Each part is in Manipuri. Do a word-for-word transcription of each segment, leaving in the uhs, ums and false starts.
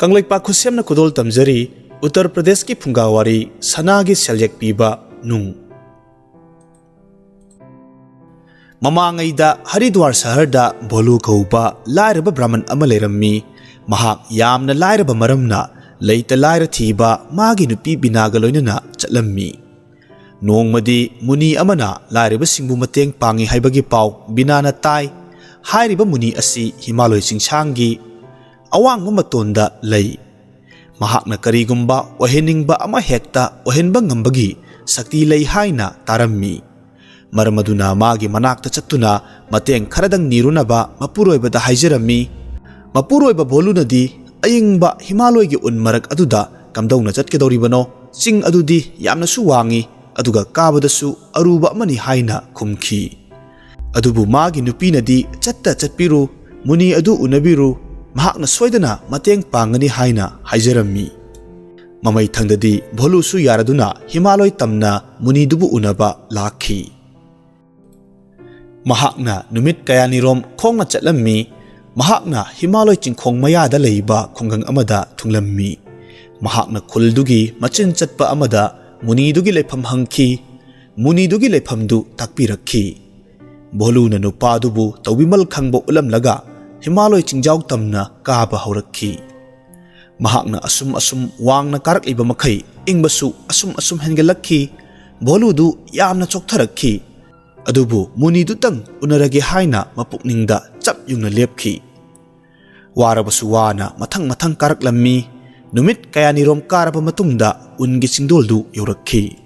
ꯀꯪꯂꯩꯄꯥꯛ ꯈꯨꯠꯁꯦꯝꯅ ꯈꯨꯗꯣꯜ ꯇꯝꯖꯔꯤ꯫ ꯎꯠꯇꯔ ꯄ꯭ꯔꯗꯦꯁꯀꯤ ꯐꯨꯡꯒꯥꯋꯥꯔꯤ ꯁꯅꯥꯒꯤ ꯁꯦꯜꯌꯦꯛ ꯄꯤꯕ ꯅꯨꯡ꯫ ꯃꯃꯥꯡꯉꯩꯗ ꯍꯔꯤꯗ꯭ꯋꯥꯔ ꯁꯍꯔꯗ ꯚꯣꯂꯨ ꯀꯧꯕ ꯂꯥꯏꯔꯕ ꯕ꯭ꯔꯥꯍꯃꯟ ꯑꯃ ꯂꯩꯔꯝꯃꯤ꯫ ꯃꯍꯥꯛ ꯌꯥꯝꯅ ꯂꯥꯏꯔꯕ ꯃꯔꯝꯅ ꯂꯩꯇ ꯂꯥꯏꯔ ꯊꯤꯕ ꯃꯥꯒꯤ ꯅꯨꯄꯤ ꯕꯤꯅꯥꯒ ꯂꯣꯏꯅꯅ ꯆꯠꯂꯝꯃꯤ꯫ ꯅꯣꯡꯃꯗꯤ ꯃꯨꯅꯤ ꯑꯃꯅ ꯂꯥꯏꯔꯕꯁꯤꯡꯕꯨ ꯃꯇꯦꯡ ꯄꯥꯡꯏ ꯍꯥꯏꯕꯒꯤ ꯄꯥꯎ ꯕꯤꯅꯥꯅ ꯇꯥꯏ꯫ ꯍꯥꯏꯔꯤꯕ ꯃꯨꯅꯤ ꯑꯁꯤ ꯍꯤꯃꯥꯂꯣꯏ ꯆꯤꯡꯁꯥꯡꯒꯤ ꯑꯋꯥꯡꯕ ꯃꯇꯣꯟꯗ ꯂꯩ꯫ ꯃꯍꯥꯛꯅ ꯀꯔꯤꯒꯨꯝꯕ ꯑꯣꯏꯍꯟꯅꯤꯡꯕ ꯑꯃ ꯍꯦꯛꯇ ꯑꯣꯏꯍꯟꯕ ꯉꯝꯕꯒꯤ ꯁꯛꯇꯤ ꯂꯩ ꯍꯥꯏꯅ ꯇꯥꯔꯝꯃꯤ꯫ ꯃꯔꯝ ꯑꯗꯨꯅ ꯃꯥꯒꯤ ꯃꯅꯥꯛꯇ ꯆꯠꯇꯨꯅ ꯃꯇꯦꯡ ꯈꯔꯗꯪ ꯅꯤꯔꯨꯅꯕ ꯃꯄꯨꯔꯣꯏꯕꯗ ꯍꯥꯏꯖꯔꯝꯃꯤ꯫ ꯃꯄꯨꯔꯣꯏꯕ ꯚꯣꯂꯨꯅꯗꯤ ꯑꯏꯪꯕ ꯍꯤꯃꯥꯂꯣꯏꯒꯤ ꯎꯟ ꯃꯔꯛ ꯑꯗꯨꯗ ꯀꯝꯗꯧꯅ ꯆꯠꯀꯗꯧꯔꯤꯕꯅꯣ? ꯆꯤꯡ ꯑꯗꯨꯗꯤ ꯌꯥꯝꯅꯁꯨ ꯋꯥꯡꯏ, ꯑꯗꯨꯒ ꯀꯥꯕꯗꯁꯨ ꯑꯔꯨꯕ ꯑꯃꯅꯤ ꯍꯥꯏꯅ ꯈꯨꯝꯈꯤ꯫ ꯑꯗꯨꯕꯨ ꯃꯥꯒꯤ ꯅꯨꯄꯤꯅꯗꯤ, "ꯆꯠꯇ ꯆꯠꯄꯤꯔꯨ, ꯃꯨꯅꯤ ꯑꯗꯨ ꯎꯅꯕꯤꯔꯨ, ꯃꯍꯥꯛꯅ ꯁꯣꯏꯗꯅ ꯃꯇꯦꯡ ꯄꯥꯡꯒꯅꯤ" ꯍꯥꯏꯅ ꯍꯥꯏꯖꯔꯝꯃꯤ꯫ ꯃꯃꯩꯊꯪꯗꯗꯤ ꯚꯣꯂꯨꯁꯨ ꯌꯥꯔꯗꯨꯅ ꯍꯤꯃꯥꯂꯣꯏ ꯇꯝꯅ ꯃꯨꯅꯤꯗꯨꯕꯨ ꯎꯅꯕ ꯂꯥꯛꯈꯤ꯫ ꯃꯍꯥꯛꯅ ꯅꯨꯃꯤꯠ ꯀꯌꯥꯅꯤꯔꯣꯝ ꯈꯣꯡꯅ ꯆꯠꯂꯝꯃꯤ꯫ ꯃꯍꯥꯛꯅ ꯍꯤꯃꯥꯂꯣꯏ ꯆꯤꯡꯈꯣꯡ ꯃꯌꯥꯗ ꯂꯩꯕ ꯈꯨꯡꯒꯪ ꯑꯃꯗ ꯊꯨꯡꯂꯝꯃꯤ꯫ ꯃꯍꯥꯛꯅ ꯈꯨꯜꯗꯨꯒꯤ ꯃꯆꯤꯟ ꯆꯠꯄ ꯑꯃꯗ ꯃꯨꯅꯤꯗꯨꯒꯤ ꯂꯩꯐꯝ ꯍꯪꯈꯤ꯫ ꯃꯨꯅꯤꯗꯨꯒꯤ ꯂꯩꯐꯝꯗꯨ ꯇꯥꯛꯄꯤꯔꯛꯈꯤ꯫ ꯚꯣꯂꯨꯅ ꯅꯨꯄꯥꯗꯨꯕꯨ ꯇꯧꯕꯤꯃꯜ ꯈꯪꯕ ꯎꯠꯂꯝꯂꯒ ꯍꯤꯃꯥꯂꯣꯏ ꯆꯤꯡꯖꯥꯎ ꯇꯝꯅ ꯀꯥꯕ ꯍꯧꯔꯛꯈꯤ꯫ ꯃꯍꯥꯛꯅ ꯑꯁꯨꯝ ꯑꯁꯨꯝ ꯋꯥꯡꯅ ꯀꯥꯔꯛꯂꯤꯕ ꯃꯈꯩ ꯏꯪꯕꯁꯨ ꯑꯁꯨꯝ ꯑꯁꯨꯝ ꯍꯦꯟꯒꯠꯂꯛꯈꯤ꯫ ꯚꯣꯂꯨꯗꯨ ꯌꯥꯝꯅ ꯆꯣꯛꯊꯔꯛꯈꯤ꯫ ꯑꯗꯨꯕꯨ ꯃꯨꯅꯤꯗꯨꯇꯪ ꯎꯅꯔꯒꯦ ꯍꯥꯏꯅ ꯃꯄꯨꯛꯅꯤꯡꯗ ꯆꯞ ꯌꯨꯡꯅ ꯂꯦꯞꯈꯤ꯫ ꯋꯥꯔꯕꯁꯨ ꯋꯥꯅ ꯃꯊꯪ ꯃꯊꯪ ꯀꯥꯔꯛꯂꯝꯃꯤ꯫ ꯅꯨꯃꯤꯠ ꯀꯌꯥꯅꯤꯔꯣꯝ ꯀꯥꯔꯕ ꯃꯇꯨꯡꯗ ꯎꯟꯒꯤ ꯆꯤꯡꯗꯣꯜꯗꯨ ꯌꯧꯔꯛꯈꯤ꯫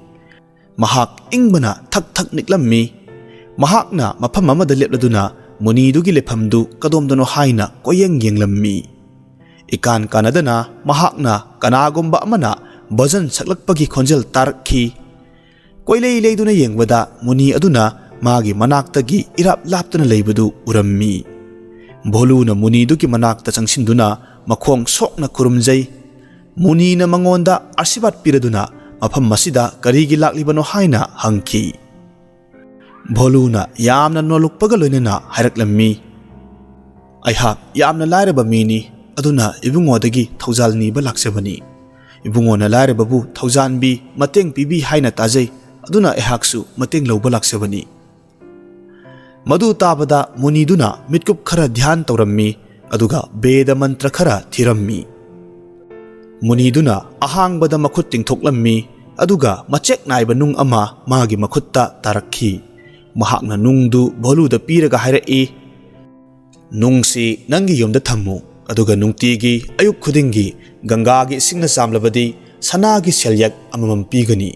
ꯃꯍꯥꯛ ꯏꯪꯕꯅ ꯊꯛ ꯊꯛ ꯅꯤꯛꯂꯝꯃꯤ꯫ ꯃꯍꯥꯛꯅ ꯃꯐꯝ ꯑꯃꯗ ꯂꯦꯞꯂꯗꯨꯅ ꯃꯨꯅꯤꯗꯨꯒꯤ ꯂꯩꯐꯝꯗꯨ ꯀꯗꯣꯝꯗꯅꯣ ꯍꯥꯏꯅ ꯀꯣꯏꯌꯦꯡ ꯌꯦꯡꯂꯝꯃꯤ꯫ ꯏꯀꯥꯟ ꯀꯥꯟꯅꯗꯅ ꯃꯍꯥꯛꯅ ꯀꯅꯥꯒꯨꯝꯕ ꯑꯃꯅ ꯚꯖꯟ ꯁꯛꯂꯛꯄꯒꯤ ꯈꯣꯟꯖꯦꯜ ꯇꯥꯔꯛꯈꯤ꯫ ꯀꯣꯏꯂꯩ ꯂꯩꯗꯨꯅ ꯌꯦꯡꯕꯗ ꯃꯨꯅꯤ ꯑꯗꯨꯅ ꯃꯥꯒꯤ ꯃꯅꯥꯛꯇꯒꯤ ꯏꯔꯥꯞ ꯂꯥꯞꯇꯅ ꯂꯩꯕꯗꯨ ꯎꯔꯝꯃꯤ꯫ ꯚꯣꯂꯨꯅ ꯃꯨꯅꯤꯗꯨꯒꯤ ꯃꯅꯥꯛꯇ ꯆꯪꯁꯤꯟꯗꯨꯅ ꯃꯈꯣꯡ ꯁꯣꯛꯅ ꯈꯨꯔꯨꯝꯖꯩ꯫ ꯃꯨꯅꯤꯅ ꯃꯉꯣꯟꯗ ꯑꯥꯁꯤꯔꯕꯥꯗ ꯄꯤꯔꯗꯨꯅ ꯃꯐꯝ ꯑꯁꯤꯗ ꯀꯔꯤꯒꯤ ꯂꯥꯛꯂꯤꯕꯅꯣ ꯍꯥꯏꯅ ꯍꯪꯈꯤ꯫ ꯚꯣꯂꯨꯅ ꯌꯥꯝꯅ ꯅꯣꯜꯂꯨꯛꯄꯒ ꯂꯣꯏꯅꯅ ꯍꯥꯏꯔꯛꯂꯝꯃꯤ, "ꯑꯩꯍꯥꯛ ꯌꯥꯝꯅ ꯂꯥꯏꯔꯕ ꯃꯤꯅꯤ, ꯑꯗꯨꯅ ꯏꯕꯨꯡꯉꯣꯗꯒꯤ ꯊꯧꯖꯥꯜ ꯅꯤꯕ ꯂꯥꯛꯆꯕꯅꯤ꯫ ꯏꯕꯨꯡꯉꯣꯅ ꯂꯥꯏꯔꯕꯕꯨ ꯊꯧꯖꯥꯟꯕꯤ, ꯃꯇꯦꯡ ꯄꯤꯕꯤ ꯍꯥꯏꯅ ꯇꯥꯖꯩ, ꯑꯗꯨꯅ ꯑꯩꯍꯥꯛꯁꯨ ꯃꯇꯦꯡ ꯂꯧꯕ ꯂꯥꯛꯆꯕꯅꯤ"꯫ ꯃꯗꯨ ꯇꯥꯕꯗ ꯃꯨꯅꯤꯗꯨꯅ ꯃꯤꯠꯀꯨꯞ ꯈꯔ ꯙ꯭ꯌꯥꯟ ꯇꯧꯔꯝꯃꯤ, ꯑꯗꯨꯒ ꯕꯦꯗ ꯃꯟꯇ꯭ꯔ ꯈꯔ ꯊꯤꯔꯝꯃꯤ꯫ ꯃꯨꯅꯤꯗꯨꯅ ꯑꯍꯥꯡꯕꯗ ꯃꯈꯨꯠ ꯇꯤꯡꯊꯣꯛꯂꯝꯃꯤ, ꯑꯗꯨꯒ ꯃꯆꯦꯛ ꯅꯥꯏꯕ ꯅꯨꯡ ꯑꯃ ꯃꯥꯒꯤ ꯃꯈꯨꯠꯇ ꯇꯥꯔꯛꯈꯤ꯫ ꯃꯍꯥꯛꯅ ꯅꯨꯡꯗꯨ ꯚꯣꯂꯨꯗ ꯄꯤꯔꯒ ꯍꯥꯏꯔꯛꯏ, "ꯅꯨꯡꯁꯤ ꯅꯪꯒꯤ ꯌꯨꯝꯗ ꯊꯝꯃꯨ, ꯑꯗꯨꯒ ꯅꯨꯡꯇꯤꯒꯤ ꯑꯌꯨꯛ ꯈꯨꯗꯤꯡꯒꯤ ꯒꯪꯒꯥꯒꯤ ꯏꯁꯤꯡꯅ ꯆꯥꯝꯂꯕꯗꯤ ꯁꯅꯥꯒꯤ ꯁꯦꯜꯌꯦꯛ ꯑꯃꯃꯝ ꯄꯤꯒꯅꯤ꯫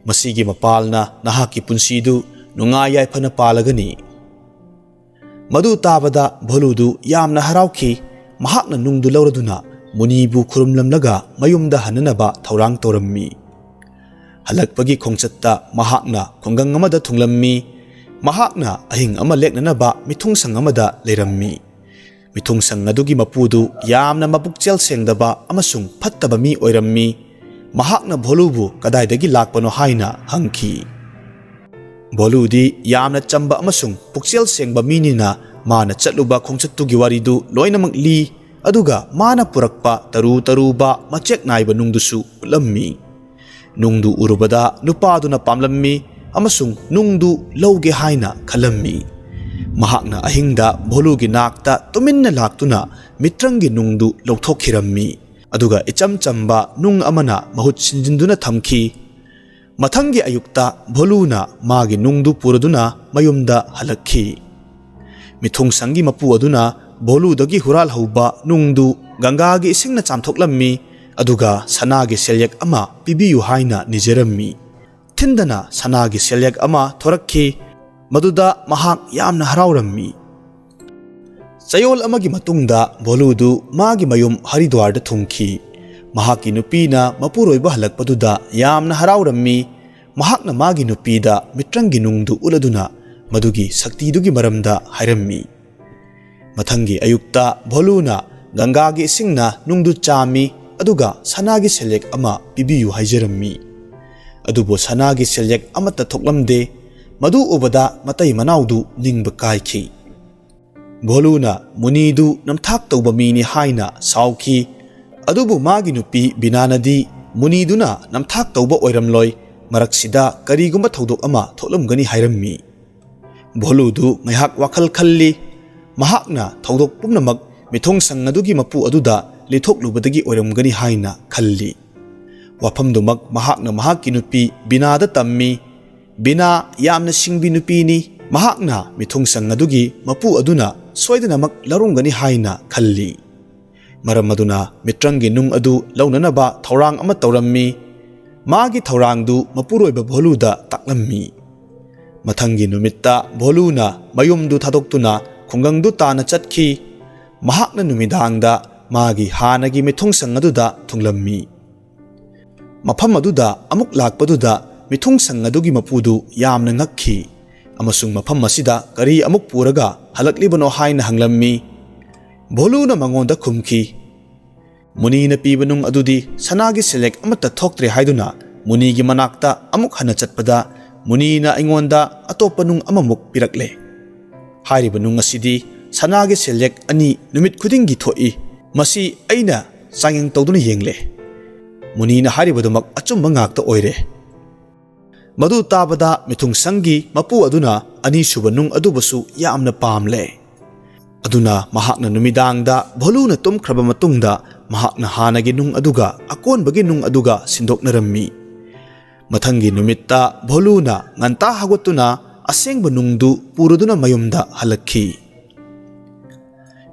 ꯃꯁꯤꯒꯤ ꯃꯄꯥꯜꯅ ꯅꯍꯥꯛꯀꯤ ꯄꯨꯟꯁꯤꯗꯨ ꯅꯨꯡꯉꯥꯏ ꯌꯥꯏꯐꯅ ꯄꯥꯜꯂꯒꯅꯤ"꯫ ꯃꯗꯨ ꯇꯥꯕꯗ ꯚꯣꯂꯨꯗꯨ ꯌꯥꯝꯅ ꯍꯔꯥꯎꯈꯤ꯫ ꯃꯍꯥꯛꯅ ꯅꯨꯡꯗꯨ ꯂꯧꯔꯗꯨꯅ ꯃꯨꯅꯤꯕꯨ ꯈꯨꯔꯨꯝꯂꯝꯂꯒ ꯃꯌꯨꯝꯗ ꯍꯟꯅꯅꯕ ꯊꯧꯔꯥꯡ ꯇꯧꯔꯝꯃꯤ꯫ ꯍꯜꯂꯛꯄꯒꯤ ꯈꯣꯡꯆꯠꯇ ꯃꯍꯥꯛꯅ ꯈꯨꯡꯒꯪ ꯑꯃꯗ ꯊꯨꯡꯂꯝꯃꯤ꯫ ꯃꯍꯥꯛꯅ ꯑꯍꯤꯡ ꯑꯃ ꯂꯦꯛꯅꯅꯕ ꯃꯤꯊꯨꯡꯁꯪ ꯑꯃꯗ ꯂꯩꯔꯝꯃꯤ꯫ ꯃꯤꯊꯨꯡꯁꯪ ꯑꯗꯨꯒꯤ ꯃꯄꯨꯗꯨ ꯌꯥꯝꯅ ꯃꯄꯨꯛꯆꯦꯜ ꯁꯦꯡꯗꯕ ꯑꯃꯁꯨꯡ ꯐꯠꯇꯕ ꯃꯤ ꯑꯣꯏꯔꯝꯃꯤ꯫ ꯃꯍꯥꯛꯅ ꯚꯣꯂꯨꯕꯨ ꯀꯗꯥꯏꯗꯒꯤ ꯂꯥꯛꯄꯅꯣ ꯍꯥꯏꯅ ꯍꯪꯈꯤ꯫ ꯚꯣꯂꯨꯗꯤ ꯌꯥꯝꯅ ꯆꯝꯕ ꯑꯃꯁꯨꯡ ꯄꯨꯛꯆꯦꯜ ꯁꯦꯡꯕ ꯃꯤꯅꯤꯅ ꯃꯥꯅ ꯆꯠꯂꯨꯕ ꯈꯣꯡꯆꯠꯇꯨꯒꯤ ꯋꯥꯔꯤꯗꯨ ꯂꯣꯏꯅꯃꯛ ꯂꯤ, ꯑꯗꯨꯒ ꯃꯥꯅ ꯄꯨꯔꯛꯄ ꯇꯔꯨ ꯇꯔꯨꯕ ꯃꯆꯦꯛ ꯅꯥꯏꯕ ꯅꯨꯡꯗꯨꯁꯨ ꯎꯠꯂꯝꯃꯤ꯫ ꯅꯨꯡꯗꯨ ꯎꯔꯨꯕꯗ ꯅꯨꯄꯥꯗꯨꯅ ꯄꯥꯝꯂꯝꯃꯤ ꯑꯃꯁꯨꯡ ꯅꯨꯡꯗꯨ ꯂꯧꯒꯦ ꯍꯥꯏꯅ ꯈꯜꯂꯝꯃꯤ꯫ ꯃꯍꯥꯛꯅ ꯑꯍꯤꯡꯗ ꯚꯣꯂꯨꯒꯤ ꯅꯥꯛꯇ ꯇꯨꯃꯤꯟꯅ ꯂꯥꯛꯇꯨꯅ ꯃꯤꯇ꯭ꯔꯪꯒꯤ ꯅꯨꯡꯗꯨ ꯂꯧꯊꯣꯛꯈꯤꯔꯝꯃꯤ, ꯑꯗꯨꯒ ꯏꯆꯝ ꯆꯝꯕ ꯅꯨꯡ ꯑꯃꯅ ꯃꯍꯨꯠ ꯁꯤꯟꯖꯤꯟꯗꯨꯅ ꯊꯝꯈꯤ꯫ ꯃꯊꯪꯒꯤ ꯑꯌꯨꯛꯇ ꯚꯣꯂꯨꯅ ꯃꯥꯒꯤ ꯅꯨꯡꯗꯨ ꯄꯨꯔꯗꯨꯅ ꯃꯌꯨꯝꯗ ꯍꯜꯂꯛꯈꯤ꯫ ꯃꯤꯊꯨꯡꯁꯪꯒꯤ ꯃꯄꯨ ꯑꯗꯨꯅ ꯚꯣꯂꯨꯗꯒꯤ ꯍꯨꯔꯥꯜꯍꯧꯕ ꯅꯨꯡꯗꯨ ꯒꯪꯒꯥꯒꯤ ꯏꯁꯤꯡꯅ ꯆꯥꯝꯊꯣꯛꯂꯝꯃꯤ, ꯑꯗꯨꯒ ꯁꯅꯥꯒꯤ ꯁꯦꯜꯌꯦꯛ ꯑꯃ ꯄꯤꯕꯤꯌꯨ ꯍꯥꯏꯅ ꯅꯤꯖꯔꯝꯃꯤ꯫ ꯊꯤꯟꯗꯅ ꯁꯅꯥꯒꯤ ꯁꯦꯜꯌꯦꯛ ꯑꯃ ꯊꯣꯔꯛꯈꯤ꯫ ꯃꯗꯨꯗ ꯃꯍꯥꯛ ꯌꯥꯝꯅ ꯍꯔꯥꯎꯔꯝꯃꯤ꯫ ꯆꯌꯣꯜ ꯑꯃꯒꯤ ꯃꯇꯨꯡꯗ ꯚꯣꯂꯨꯗꯨ ꯃꯥꯒꯤ ꯃꯌꯨꯝ ꯍꯔꯤꯗ꯭ꯋꯥꯔꯗ ꯊꯨꯡꯈꯤ꯫ ꯃꯍꯥꯛꯀꯤ ꯅꯨꯄꯤꯅ ꯃꯄꯨꯔꯣꯏꯕ ꯍꯜꯂꯛꯄꯗꯨꯗ ꯌꯥꯝꯅ ꯍꯔꯥꯎꯔꯝꯃꯤ꯫ ꯃꯍꯥꯛꯅ ꯃꯥꯒꯤ ꯅꯨꯄꯤꯗ ꯃꯤꯇ꯭ꯔꯪꯒꯤ ꯅꯨꯡꯗꯨ ꯎꯠꯂꯗꯨꯅ ꯃꯗꯨꯒꯤ ꯁꯛꯇꯤꯗꯨꯒꯤ ꯃꯔꯝꯗ ꯍꯥꯏꯔꯝꯃꯤ꯫ ꯃꯊꯪꯒꯤ ꯑꯌꯨꯛꯇ ꯚꯣꯂꯨꯅ ꯒꯪꯒꯥꯒꯤ ꯏꯁꯤꯡꯅ ꯅꯨꯡꯗꯨ ꯆꯥꯝꯃꯤ, ꯑꯗꯨꯒ ꯁꯅꯥꯒꯤ ꯁꯦꯜꯌꯦꯛ ꯑꯃ ꯄꯤꯕꯤꯌꯨ ꯍꯥꯏꯖꯔꯝꯃꯤ꯫ ꯑꯗꯨꯕꯨ ꯁꯅꯥꯒꯤ ꯁꯦꯜꯌꯦꯛ ꯑꯃꯠꯇ ꯊꯣꯛꯂꯝꯗꯦ꯫ ꯃꯗꯨ ꯎꯕꯗ ꯃꯇꯩ ꯃꯅꯥꯎꯗꯨ ꯅꯤꯡꯕ ꯀꯥꯏꯈꯤ꯫ ꯚꯣꯂꯨꯅ ꯃꯨꯅꯤꯗꯨ ꯅꯝꯊꯥꯛ ꯇꯧꯕ ꯃꯤꯅꯤ ꯍꯥꯏꯅ ꯁꯥꯎꯈꯤ꯫ ꯑꯗꯨꯕꯨ ꯃꯥꯒꯤ ꯅꯨꯄꯤ ꯕꯤꯅꯥꯅꯗꯤ ꯃꯨꯅꯤꯗꯨꯅ ꯅꯝꯊꯥꯛ ꯇꯧꯕ ꯑꯣꯏꯔꯝꯂꯣꯏ, ꯃꯔꯛꯁꯤꯗ ꯀꯔꯤꯒꯨꯝꯕ ꯊꯧꯗꯣꯛ ꯑꯃ ꯊꯣꯛꯂꯝꯒꯅꯤ ꯍꯥꯏꯔꯝꯃꯤ꯫ ꯚꯣꯂꯨꯗꯨ ꯉꯥꯏꯍꯥꯛ ꯋꯥꯈꯜ ꯈꯜꯂꯤ꯫ ꯃꯍꯥꯛꯅ ꯊꯧꯗꯣꯛ ꯄꯨꯝꯅꯃꯛ ꯃꯤꯊꯨꯡꯁꯪ ꯑꯗꯨꯒꯤ ꯃꯄꯨ ꯑꯗꯨꯗ ꯂꯤꯊꯣꯛꯂꯨꯕꯗꯒꯤ ꯑꯣꯏꯔꯝꯒꯅꯤ ꯍꯥꯏꯅ ꯈꯜꯂꯤ꯫ ꯋꯥꯐꯝꯗꯨꯃꯛ ꯃꯍꯥꯛꯅ ꯃꯍꯥꯛꯀꯤ ꯅꯨꯄꯤ ꯕꯤꯅꯥꯗ ꯇꯝꯃꯤ꯫ ꯕꯤꯅꯥ ꯌꯥꯝꯅ ꯁꯤꯡꯕꯤ ꯅꯨꯄꯤꯅꯤ꯫ ꯃꯍꯥꯛꯅ ꯃꯤꯊꯨꯡꯁꯪ ꯑꯗꯨꯒꯤ ꯃꯄꯨ ꯑꯗꯨꯅ ꯁꯣꯏꯗꯅꯃꯛ ꯂꯧꯔꯝꯒꯅꯤ ꯍꯥꯏꯅ ꯈꯜꯂꯤ꯫ ꯃꯔꯝ ꯑꯗꯨꯅ ꯃꯤꯇ꯭ꯔꯪꯒꯤ ꯅꯨꯡ ꯑꯗꯨ ꯂꯧꯅꯅꯕ ꯊꯧꯔꯥꯡ ꯑꯃ ꯇꯧꯔꯝꯃꯤ꯫ ꯃꯥꯒꯤ ꯊꯧꯔꯥꯡꯗꯨ ꯃꯄꯨꯔꯣꯏꯕ ꯚꯣꯂꯨꯗ ꯇꯥꯛꯂꯝꯃꯤ꯫ ꯃꯊꯪꯒꯤ ꯅꯨꯃꯤꯠꯇ ꯚꯣꯂꯨꯅ ꯃꯌꯨꯝꯗꯨ ꯊꯥꯗꯣꯛꯇꯨꯅ ꯈꯨꯡꯒꯪꯗꯨ ꯇꯥꯟꯅ ꯆꯠꯈꯤ꯫ ꯃꯍꯥꯛꯅ ꯅꯨꯃꯤꯗꯥꯡꯗ ꯃꯥꯒꯤ ꯍꯥꯟꯅꯒꯤ ꯃꯤꯊꯨꯡꯁꯪ ꯑꯗꯨꯗ ꯊꯨꯡꯂꯝꯃꯤ꯫ ꯃꯐꯝ ꯑꯗꯨꯗ ꯑꯃꯨꯛ ꯂꯥꯛꯄꯗꯨꯗ ꯃꯤꯊꯨꯡꯁꯪ ꯑꯗꯨꯒꯤ ꯃꯄꯨꯗꯨ ꯌꯥꯝꯅ ꯉꯛꯈꯤ ꯑꯃꯁꯨꯡ ꯃꯐꯝ ꯑꯁꯤꯗ ꯀꯔꯤ ꯑꯃꯨꯛ ꯄꯨꯔꯒ ꯍꯜꯂꯛꯂꯤꯕꯅꯣ ꯍꯥꯏꯅ ꯍꯪꯂꯝꯃꯤ꯫ ꯚꯣꯂꯨꯅ ꯃꯉꯣꯟꯗ ꯈꯨꯝꯈꯤ, "ꯃꯨꯅꯤꯅ ꯄꯤꯕ ꯅꯨꯡ ꯑꯗꯨꯗꯤ ꯁꯅꯥꯒꯤ ꯁꯦꯜꯌꯦꯛ ꯑꯃꯠꯇ ꯊꯣꯛꯇ꯭ꯔꯦ ꯍꯥꯏꯗꯨꯅ ꯃꯨꯅꯤꯒꯤ ꯃꯅꯥꯛꯇ ꯑꯃꯨꯛ ꯍꯟꯅ ꯆꯠꯄꯗ ꯃꯨꯅꯤꯅ ꯑꯩꯉꯣꯟꯗ ꯑꯇꯣꯞꯄ ꯅꯨꯡ ꯑꯃꯃꯨꯛ ꯄꯤꯔꯛꯂꯦ꯫ ꯍꯥꯏꯔꯤꯕ ꯅꯨꯡ ꯑꯁꯤꯗꯤ ꯁꯅꯥꯒꯤ ꯁꯦꯜꯌꯦꯛ ꯑꯅꯤ ꯅꯨꯃꯤꯠ ꯈꯨꯗꯤꯡꯒꯤ ꯊꯣꯛꯏ꯫ ꯃꯁꯤ ꯑꯩꯅ ꯆꯥꯡꯌꯦꯡ ꯇꯧꯗꯨꯅ ꯌꯦꯡꯂꯦ꯫ ꯃꯨꯅꯤꯅ ꯍꯥꯏꯔꯤꯕꯗꯨꯃꯛ ꯑꯆꯨꯝꯕ ꯉꯥꯛꯇ ꯑꯣꯏꯔꯦ"꯫ ꯃꯗꯨ ꯇꯥꯕꯗ ꯃꯤꯊꯨꯡꯁꯪꯒꯤ ꯃꯄꯨ ꯑꯗꯨꯅ ꯑꯅꯤꯁꯨꯕ ꯅꯨꯡ ꯑꯗꯨꯕꯨꯁꯨ ꯌꯥꯝꯅ ꯄꯥꯝꯂꯦ꯫ ꯑꯗꯨꯅ ꯃꯍꯥꯛꯅ ꯅꯨꯃꯤꯗꯥꯡꯗ ꯚꯣꯂꯨꯅ ꯇꯨꯝꯈ꯭ꯔꯕ ꯃꯇꯨꯡꯗ ꯃꯍꯥꯛꯅ ꯍꯥꯟꯅꯒꯤ ꯅꯨꯡ ꯑꯗꯨꯒ ꯑꯀꯣꯟꯕꯒꯤ ꯅꯨꯡ ꯑꯗꯨꯒ ꯁꯤꯟꯗꯣꯛꯅꯔꯝꯃꯤ꯫ ꯃꯊꯪꯒꯤ ꯅꯨꯃꯤꯠꯇ ꯚꯣꯂꯨꯅ ꯉꯟꯇꯥ ꯍꯧꯒꯠꯇꯨꯅ ꯑꯁꯦꯡꯕ ꯅꯨꯡꯗꯨ ꯄꯨꯔꯗꯨꯅ ꯃꯌꯨꯝꯗ ꯍꯜꯂꯛꯈꯤ꯫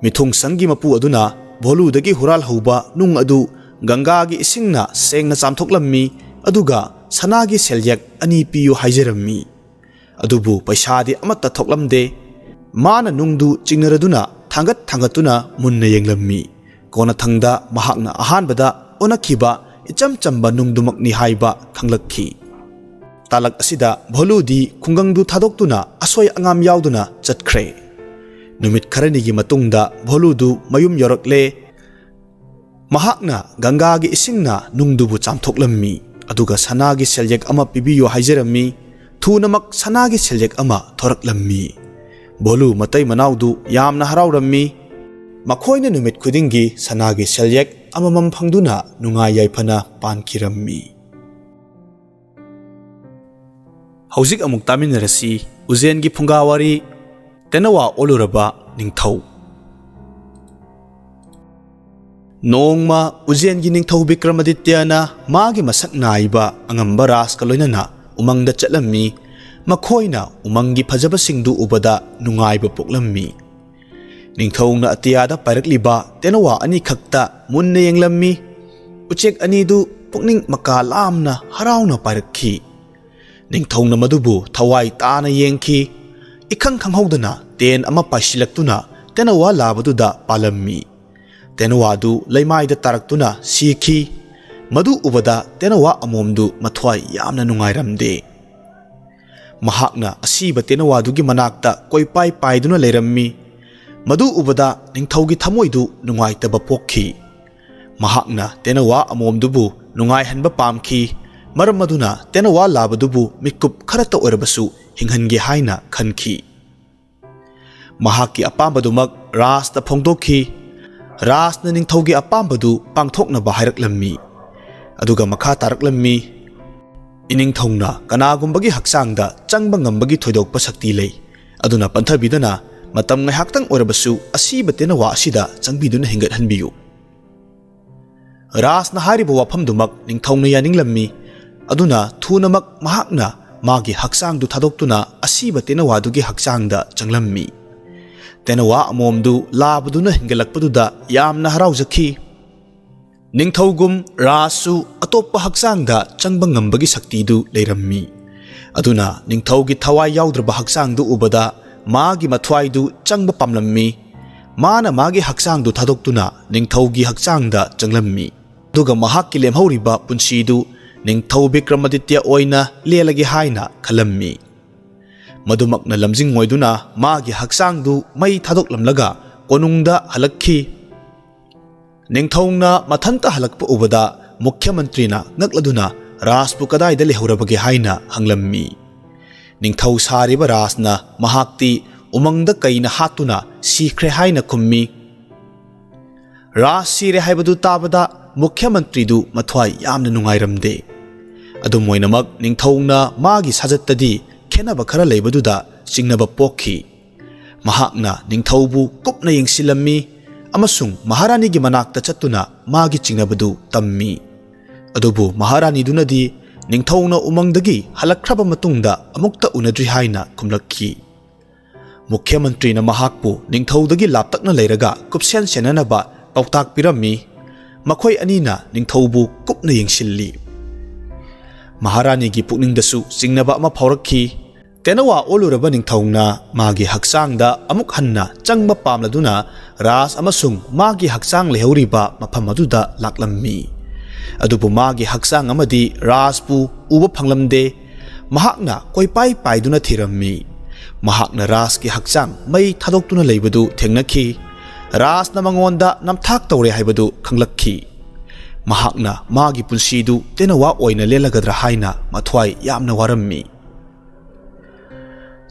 ꯃꯤꯊꯨꯡꯁꯪꯒꯤ ꯃꯄꯨ ꯑꯗꯨꯅ ꯚꯣꯂꯨꯗꯒꯤ ꯍꯨꯔꯥꯜꯍꯧꯕ ꯅꯨꯡ ꯑꯗꯨ ꯒꯪꯒꯥꯒꯤ ꯏꯁꯤꯡꯅ ꯁꯦꯡꯅ ꯆꯥꯝꯊꯣꯛꯂꯝꯃꯤ, ꯑꯗꯨꯒ ꯁꯅꯥꯒꯤ ꯁꯦꯜꯌꯦꯛ ꯑꯅꯤ ꯄꯤꯌꯨ ꯍꯥꯏꯖꯔꯝꯃꯤ꯫ ꯑꯗꯨꯕꯨ ꯄꯩꯁꯥꯗꯤ ꯑꯃꯠꯇ ꯊꯣꯛꯂꯝꯗꯦ꯫ ꯃꯥꯅ ꯅꯨꯡꯗꯨ ꯆꯤꯡꯅꯔꯗꯨꯅ ꯊꯥꯡꯒꯠ ꯊꯥꯡꯒꯠꯇꯨꯅ ꯃꯨꯟꯅ ꯌꯦꯡꯂꯝꯃꯤ꯫ ꯀꯣꯟꯅꯊꯪꯗ ꯃꯍꯥꯛꯅ ꯑꯍꯥꯟꯕꯗ ꯑꯣꯟꯅꯈꯤꯕ ꯏꯆꯝ ꯆꯝꯕ ꯅꯨꯡꯗꯨꯃꯛꯅꯤ ꯍꯥꯏꯕ ꯈꯪꯂꯛꯈꯤ꯫ ꯇꯥꯂꯛ ꯑꯁꯤꯗ ꯚꯣꯂꯨꯗꯤ ꯈꯨꯡꯒꯪꯗꯨ ꯊꯥꯗꯣꯛꯇꯨꯅ ꯑꯁꯣꯏ ꯑꯉꯥꯝ ꯌꯥꯎꯗꯅ ꯆꯠꯈ꯭ꯔꯦ꯫ ꯅꯨꯃꯤꯠ ꯈꯔꯅꯤꯒꯤ ꯃꯇꯨꯡꯗ ꯚꯣꯂꯨꯗꯨ ꯃꯌꯨꯝ ꯌꯧꯔꯛꯂꯦ꯫ ꯃꯍꯥꯛꯅ ꯒꯪꯒꯥꯒꯤ ꯏꯁꯤꯡꯅ ꯅꯨꯡꯗꯨꯕꯨ ꯆꯥꯝꯊꯣꯛꯂꯝꯃꯤ꯫ ꯑꯗꯨꯒ ꯁꯅꯥꯒꯤ ꯁꯦꯜꯌꯦꯛ ꯑꯃ ꯄꯤꯕꯤꯌꯨ ꯍꯥꯏꯖꯔꯝꯃꯤ꯫ ꯊꯨꯅꯃꯛ ꯁꯅꯥꯒꯤ ꯁꯦꯜꯌꯦꯛ ꯑꯃ ꯊꯣꯔꯛꯂꯝꯃꯤ꯫ ꯚꯣꯂꯨ ꯃꯇꯩ ꯃꯅꯥꯎꯗꯨ ꯌꯥꯝꯅ ꯍꯔꯥꯎꯔꯝꯃꯤ꯫ ꯃꯈꯣꯏꯅ ꯅꯨꯃꯤꯠ ꯈꯨꯗꯤꯡꯒꯤ ꯁꯅꯥꯒꯤ ꯁꯦꯜꯌꯦꯛ ꯑꯃꯃꯝ ꯐꯪꯗꯨꯅ ꯅꯨꯡꯉꯥꯏ ꯌꯥꯏꯐꯅ ꯄꯥꯟꯈꯤꯔꯝꯃꯤ꯫ ꯍꯧꯖꯤꯛ ꯑꯃꯨꯛ ꯇꯥꯃꯤꯟꯅꯔꯁꯤ ꯎꯖꯦꯟꯒꯤ ꯐꯨꯡꯒꯥ ꯋꯥꯔꯤ, ꯇꯦꯅꯋꯥ ꯑꯣꯜꯂꯨꯔꯕ ꯅꯤꯡꯊꯧ꯫ ꯅꯣꯡꯃ ꯎꯖꯦꯟꯒꯤ ꯅꯤꯡꯊꯧ ꯕꯤꯀ꯭ꯔꯃꯥꯗꯤꯇ꯭ꯌꯅ ꯃꯥꯒꯤ ꯃꯁꯛ ꯅꯥꯏꯕ ꯑꯉꯝꯕ ꯔꯥꯖꯀ ꯂꯣꯏꯅꯅ ꯎꯃꯪꯗ ꯆꯠꯂꯝꯃꯤ꯫ ꯃꯈꯣꯏꯅ ꯎꯃꯪꯒꯤ ꯐꯖꯕꯁꯤꯡꯗꯨ ꯎꯕꯗ ꯅꯨꯡꯉꯥꯏꯕ ꯄꯣꯛꯂꯝꯃꯤ꯫ ꯅꯤꯡꯊꯧꯅ ꯑꯇꯤꯌꯥꯗ ꯄꯥꯏꯔꯛꯂꯤꯕ ꯇꯦꯅꯋꯥ ꯑꯅꯤꯈꯛꯇ ꯃꯨꯟꯅ ꯌꯦꯡꯂꯝꯃꯤ꯫ ꯎꯆꯦꯛ ꯑꯅꯤꯗꯨ ꯄꯨꯛꯅꯤꯡ ꯃꯀꯥ ꯂꯥꯝꯅ ꯍꯔꯥꯎꯅ ꯄꯥꯏꯔꯛꯈꯤ꯫ ꯅꯤꯡꯊꯧꯅ ꯃꯗꯨꯕꯨ ꯊꯋꯥꯏ ꯇꯥꯅ ꯌꯦꯡꯈꯤ꯫ ꯏꯈꯪ ꯈꯪꯍꯧꯗꯅ ꯇꯦꯟ ꯑꯃ ꯄꯥꯏꯁꯤꯜꯂꯛꯇꯨꯅ ꯇꯦꯅꯋꯥ ꯂꯥꯕꯗꯨꯗ ꯄꯥꯜꯂꯝꯃꯤ꯫ ꯇꯦꯅꯋꯥꯗꯨ ꯂꯩꯃꯥꯏꯗ ꯇꯥꯔꯛꯇꯨꯅ ꯁꯤꯈꯤ꯫ ꯃꯗꯨ ꯎꯕꯗ ꯇꯦꯅꯋꯥ ꯑꯃꯣꯝꯗꯨ ꯃꯊ꯭ꯋꯥꯏ ꯌꯥꯝꯅ ꯅꯨꯡꯉꯥꯏꯔꯝꯗꯦ꯫ ꯃꯍꯥꯛꯅ ꯑꯁꯤꯕ ꯇꯦꯅꯋꯥꯗꯨꯒꯤ ꯃꯅꯥꯛꯇ ꯀꯣꯏꯄꯥꯏ ꯄꯥꯏꯗꯨꯅ ꯂꯩꯔꯝꯃꯤ꯫ ꯃꯗꯨ ꯎꯕꯗ ꯅꯤꯡꯊꯧꯒꯤ ꯊꯃꯣꯏꯗꯨ ꯅꯨꯡꯉꯥꯏꯇꯕ ꯄꯣꯛꯈꯤ꯫ ꯃꯍꯥꯛꯅ ꯇꯦꯅꯋꯥ ꯑꯃꯣꯝꯗꯨꯕꯨ ꯅꯨꯡꯉꯥꯏꯍꯟꯕ ꯄꯥꯝꯈꯤ꯫ ꯃꯔꯝ ꯑꯗꯨꯅ ꯇꯦꯅꯋꯥ ꯂꯥꯕꯗꯨꯕꯨ ꯃꯤꯀꯨꯞ ꯈꯔꯇ ꯑꯣꯏꯔꯕꯁꯨ ꯍꯤꯡꯍꯟꯒꯦ ꯍꯥꯏꯅ ꯈꯟꯈꯤ꯫ ꯃꯍꯥꯛꯀꯤ ꯑꯄꯥꯝꯕꯗꯨꯃꯛ ꯔꯥꯖꯇ ꯐꯣꯡꯗꯣꯛꯈꯤ꯫ ꯔꯥꯖꯅ ꯅꯤꯡꯊꯧꯒꯤ ꯑꯄꯥꯝꯕꯗꯨ ꯄꯥꯡꯊꯣꯛꯅꯕ ꯍꯥꯏꯔꯛꯂꯝꯃꯤ꯫ ꯑꯗꯨꯒ ꯃꯈꯥ ꯇꯥꯔꯛꯂꯝꯃꯤ, "ꯏꯅꯤꯡꯊꯧꯅ ꯀꯅꯥꯒꯨꯝꯕꯒꯤ ꯍꯛꯆꯥꯡꯗ ꯆꯪꯕ ꯉꯝꯕꯒꯤ ꯊꯣꯏꯗꯣꯛꯄ ꯁꯛꯇꯤ ꯂꯩ꯫ ꯑꯗꯨꯅ ꯄꯟꯊꯕꯤꯗꯅ ꯃꯇꯝ ꯉꯥꯏꯍꯥꯛꯇꯪ ꯑꯣꯏꯔꯕꯁꯨ ꯑꯁꯤꯕ ꯇꯦꯅꯋꯥ ꯑꯁꯤꯗ ꯆꯪꯕꯤꯗꯨꯅ ꯍꯤꯡꯒꯠꯍꯟꯕꯤꯌꯨ"꯫ ꯔꯥꯖꯅ ꯍꯥꯏꯔꯤꯕ ꯋꯥꯐꯝꯗꯨꯃꯛ ꯅꯤꯡꯊꯧꯅ ꯌꯥꯅꯤꯡꯂꯝꯃꯤ꯫ ꯑꯗꯨꯅ ꯊꯨꯅꯃꯛ ꯃꯍꯥꯛꯅ ꯃꯥꯒꯤ ꯍꯛꯆꯥꯡꯗꯨ ꯊꯥꯗꯣꯛꯇꯨꯅ ꯑꯁꯤꯕ ꯇꯦꯅꯋꯥꯗꯨꯒꯤ ꯍꯛꯆꯥꯡꯗ ꯆꯪꯂꯝꯃꯤ꯫ ꯇꯦꯅꯋꯥ ꯑꯃꯣꯝꯗꯨ ꯂꯥꯕꯗꯨꯅ ꯍꯤꯡꯒꯠꯂꯛꯄꯗꯨꯗ ꯌꯥꯝꯅ ꯍꯔꯥꯎꯖꯈꯤ꯫ ꯅꯤꯡꯊꯧꯒꯨꯝ ꯔꯥꯖꯁꯨ ꯑꯇꯣꯞꯄ ꯍꯛꯆꯥꯡꯗ ꯆꯪꯕ ꯉꯝꯕꯒꯤ ꯁꯛꯇꯤꯗꯨ ꯂꯩꯔꯝꯃꯤ꯫ ꯑꯗꯨꯅ ꯅꯤꯡꯊꯧꯒꯤ ꯊꯋꯥꯏ ꯌꯥꯎꯗ꯭ꯔꯕ ꯍꯛꯆꯥꯡꯗꯨ ꯎꯕꯗ ꯃꯥꯒꯤ ꯃꯊ꯭ꯋꯥꯏꯗꯨ ꯆꯪꯕ ꯄꯥꯝꯂꯝꯃꯤ꯫ ꯃꯥꯅ ꯃꯥꯒꯤ ꯍꯛꯆꯥꯡꯗꯨ ꯊꯥꯗꯣꯛꯇꯨꯅ ꯅꯤꯡꯊꯧꯒꯤ ꯍꯛꯆꯥꯡꯗ ꯆꯪꯂꯝꯃꯤ꯫ ꯑꯗꯨꯒ ꯃꯍꯥꯛꯀꯤ ꯂꯦꯝꯍꯧꯔꯤꯕ ꯄꯨꯟꯁꯤꯗꯨ ꯅꯤꯡꯊꯧ ꯕꯤꯀ꯭ꯔꯃꯥꯗꯤꯇ꯭ꯌ ꯑꯣꯏꯅ ꯂꯦꯜꯂꯒꯦ ꯍꯥꯏꯅ ꯈꯜꯂꯝꯃꯤ꯫ ꯃꯗꯨꯃꯛꯅ ꯂꯝꯖꯤꯡ ꯑꯣꯏꯗꯨꯅ ꯃꯥꯒꯤ ꯍꯛꯆꯥꯡꯗꯨ ꯃꯩ ꯊꯥꯗꯣꯛꯂꯝꯂꯒ ꯀꯣꯅꯨꯡꯗ ꯍꯜꯂꯛꯈꯤ꯫ ꯅꯤꯡꯊꯧꯅ ꯃꯊꯟꯇ ꯍꯜꯂꯛꯄ ꯎꯕꯗ ꯃꯨꯈ꯭ꯌ ꯃꯟꯇ꯭ꯔꯤꯅ ꯉꯛꯂꯗꯨꯅ ꯔꯥꯖꯄꯨ ꯀꯗꯥꯏꯗ ꯂꯩꯍꯧꯔꯕꯒꯦ ꯍꯥꯏꯅ ꯍꯪꯂꯝꯃꯤ꯫ ꯅꯤꯡꯊꯧ ꯁꯥꯔꯤꯕ ꯔꯥꯖꯅ ꯃꯍꯥꯛꯇꯤ ꯎꯃꯪꯗ ꯀꯩꯅ ꯍꯥꯠꯇꯨꯅ ꯁꯤꯈ꯭ꯔꯦ ꯍꯥꯏꯅ ꯈꯨꯝꯃꯤ꯫ ꯔꯥꯖ ꯁꯤꯔꯦ ꯍꯥꯏꯕꯗꯨ ꯇꯥꯕꯗ ꯃꯨꯈ꯭ꯌ ꯃꯟꯇ꯭ꯔꯤꯗꯨ ꯃꯊ꯭ꯋꯥꯏ ꯌꯥꯝꯅ ꯅꯨꯡꯉꯥꯏꯔꯝꯗꯦ꯫ ꯑꯗꯨꯝ ꯑꯣꯏꯅꯃꯛ, ꯅꯤꯡꯊꯧꯅ ꯃꯥꯒꯤ ꯁꯥꯖꯠꯇꯗꯤ ꯈꯦꯠꯅꯕ ꯈꯔ ꯂꯩꯕꯗꯨꯗ ꯆꯤꯡꯅꯕ ꯄꯣꯛꯈꯤ꯫ ꯃꯍꯥꯛꯅ ꯅꯤꯡꯊꯧꯕꯨ ꯀꯨꯞꯅ ꯌꯦꯡꯁꯤꯜꯂꯝꯃꯤ ꯑꯃꯁꯨꯡ ꯃꯍꯥꯔꯥꯅꯤꯒꯤ ꯃꯅꯥꯛꯇ ꯆꯠꯇꯨꯅ ꯃꯥꯒꯤ ꯆꯤꯡꯅꯕꯗꯨ ꯇꯝꯃꯤ꯫ ꯑꯗꯨꯕꯨ ꯃꯍꯥꯔꯥꯅꯤꯗꯨꯅꯗꯤ ꯅꯤꯡꯊꯧꯅ ꯎꯃꯪꯗꯒꯤ ꯍꯜꯂꯛꯈ꯭ꯔꯕ ꯃꯇꯨꯡꯗ ꯑꯃꯨꯛꯇ ꯎꯅꯗ꯭ꯔꯤ ꯍꯥꯏꯅ ꯈꯨꯝꯂꯛꯈꯤ꯫ ꯃꯨꯈ꯭ꯌ ꯃꯟꯇ꯭ꯔꯤꯅ ꯃꯍꯥꯛꯄꯨ ꯅꯤꯡꯊꯧꯗꯒꯤ ꯂꯥꯞꯇꯛꯅ ꯂꯩꯔꯒ ꯀꯨꯞꯁꯦꯟ ꯁꯦꯟꯅꯅꯕ ꯄꯥꯎꯇꯥꯛ ꯄꯤꯔꯝꯃꯤ꯫ ꯃꯈꯣꯏ ꯑꯅꯤꯅ ꯅꯤꯡꯊꯧꯕꯨ ꯀꯨꯞꯅ ꯌꯦꯡꯁꯤꯜꯂꯤ꯫ ꯃꯍꯥꯔꯥꯅꯤꯒꯤ ꯄꯨꯛꯅꯤꯡꯗꯁꯨ ꯆꯤꯡꯅꯕ ꯑꯃ ꯐꯥꯎꯔꯛꯈꯤ꯫ ꯇꯦꯅꯋꯥ ꯑꯣꯜꯂꯨꯔꯕ ꯅꯤꯡꯊꯧꯅ ꯃꯥꯒꯤ ꯍꯛꯆꯥꯡꯗ ꯑꯃꯨꯛ ꯍꯟꯅ ꯆꯪꯕ ꯄꯥꯝꯂꯗꯨꯅ ꯔꯥꯖ ꯑꯃꯁꯨꯡ ꯃꯥꯒꯤ ꯍꯛꯆꯥꯡ ꯂꯩꯍꯧꯔꯤꯕ ꯃꯐꯝ ꯑꯗꯨꯗ ꯂꯥꯛꯂꯝꯃꯤ꯫ ꯑꯗꯨꯕꯨ ꯃꯥꯒꯤ ꯍꯛꯆꯥꯡ ꯑꯃꯗꯤ ꯔꯥꯖꯄꯨ ꯎꯕ ꯐꯪꯂꯝꯗꯦ꯫ ꯃꯍꯥꯛꯅ ꯀꯣꯏꯄꯥꯏ ꯄꯥꯏꯗꯨꯅ ꯊꯤꯔꯝꯃꯤ꯫ ꯃꯍꯥꯛꯅ ꯔꯥꯖꯀꯤ ꯍꯛꯆꯥꯡ ꯃꯩ ꯊꯥꯗꯣꯛꯇꯨꯅ ꯂꯩꯕꯗꯨ ꯊꯦꯡꯅꯈꯤ꯫ ꯔꯥꯖꯅ ꯃꯉꯣꯟꯗ ꯅꯝꯊꯥꯛ ꯇꯧꯔꯦ ꯍꯥꯏꯕꯗꯨ ꯈꯪꯂꯛꯈꯤ꯫ ꯃꯍꯥꯛꯅ ꯃꯥꯒꯤ ꯄꯨꯟꯁꯤꯗꯨ ꯇꯦꯅꯋꯥ ꯑꯣꯏꯅ ꯂꯦꯜꯂꯒꯗ꯭ꯔꯥ ꯍꯥꯏꯅ ꯃꯊ꯭ꯋꯥꯏ ꯌꯥꯝꯅ ꯋꯥꯔꯝꯃꯤ꯫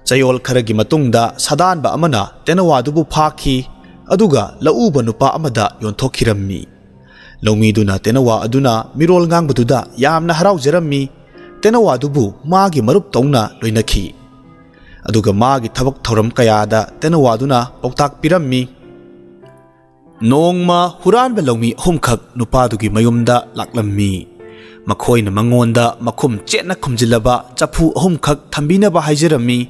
ꯆꯌꯣꯜ ꯈꯔꯒꯤ ꯃꯇꯨꯡꯗ ꯁꯥꯗꯥꯟꯕ ꯑꯃꯅ ꯇꯦꯅꯋꯥꯗꯨꯕꯨ ꯐꯥꯈꯤ, ꯑꯗꯨꯒ ꯂꯧꯎꯕ ꯅꯨꯄꯥ ꯑꯃꯗ ꯌꯣꯟꯊꯣꯛꯈꯤꯔꯝꯃꯤ꯫ ꯂꯧꯃꯤꯗꯨꯅ ꯇꯦꯅꯋꯥ ꯑꯗꯨꯅ ꯃꯤꯔꯣꯜ ꯉꯥꯡꯕꯗꯨꯗ ꯌꯥꯝꯅ ꯍꯔꯥꯎꯖꯔꯝꯃꯤ꯫ ꯇꯦꯅꯋꯥꯗꯨꯕꯨ ꯃꯥꯒꯤ ꯃꯔꯨꯞ ꯇꯧꯅ ꯂꯣꯏꯅꯈꯤ꯫ ꯑꯗꯨꯒ ꯃꯥꯒꯤ ꯊꯕꯛ ꯊꯧꯔꯝ ꯀꯌꯥꯗ ꯇꯦꯅꯋꯥꯗꯨꯅ ꯄꯥꯎꯇꯥꯛ ꯄꯤꯔꯝꯃꯤ꯫ ꯅꯣꯡꯃ ꯍꯨꯔꯥꯟꯕ ꯂꯧꯃꯤ ꯑꯍꯨꯝꯈꯛ ꯅꯨꯄꯥꯗꯨꯒꯤ ꯃꯌꯨꯝꯗ ꯂꯥꯛꯂꯝꯃꯤ꯫ ꯃꯈꯣꯏꯅ ꯃꯉꯣꯟꯗ ꯃꯈꯨꯝ ꯆꯦꯠꯅ ꯈꯨꯝꯖꯤꯜꯂꯕ ꯆꯐꯨ ꯑꯍꯨꯝꯈꯛ ꯊꯝꯕꯤꯅꯕ ꯍꯥꯏꯖꯔꯝꯃꯤ꯫